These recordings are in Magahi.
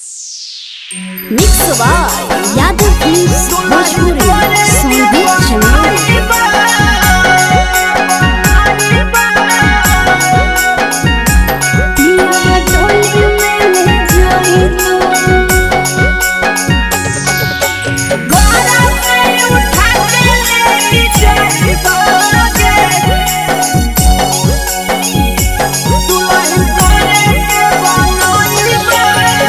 Mix by Yadav films Bhojpuri Sandeep Chandel. पिया डोली में ले जाई तो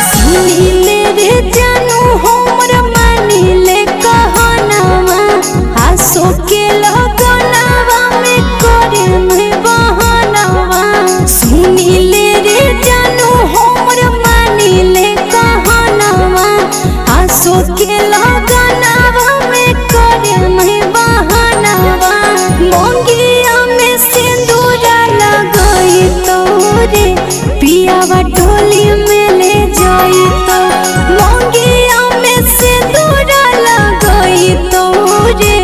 सुनिले रे जानू हमर मानिले कहनावा आसो के लगनावा में करे में बहनावा। सुनिले रे जानू हमर मानिले कहनावा आसो के लगनावा में करे में बहनावा। मोंगिया में सिंदूरा लगई तोरे पियावा डोली में ले जाई तो। मोंगिया में सिंदूरा लगई तोरे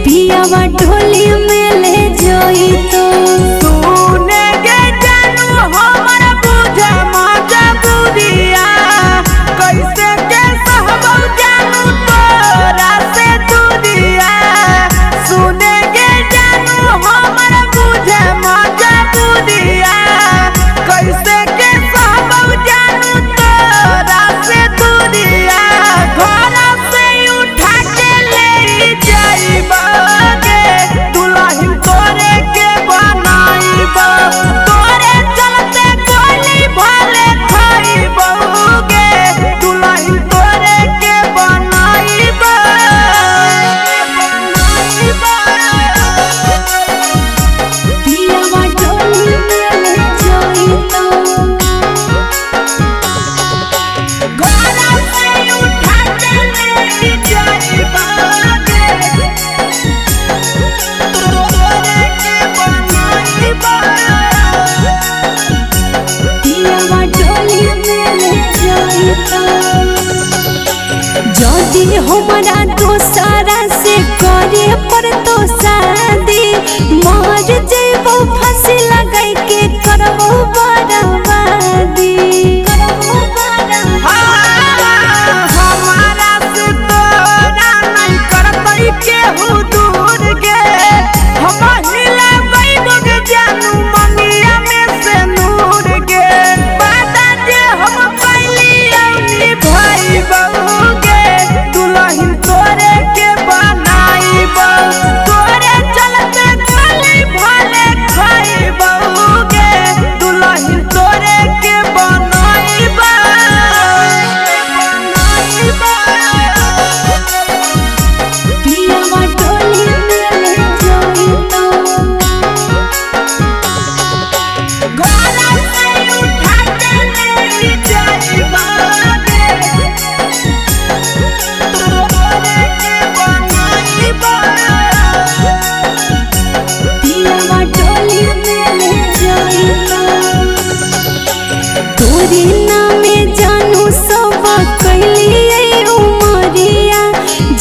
पियावा डोली में ले जाई तो। पियावा डोली में ले जाई तो। पियावा डोली में ले जाई तो। जदि हमरा दोसरा से करे पर तो शादी मर जइबो फांसी लगाई के करबो बर्बादी। करबो पियावा डोली में ले जाई तो। पियावा डोली में ले जाई तो। तोरी नामे जानू सब कैलिए उमरिया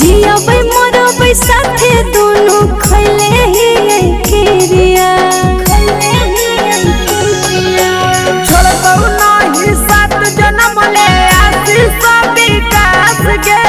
जियबै मरबै साथे दोनों खैले ही केरिया। खैले ही केरिया। जन्म ले आशीष विकास गे।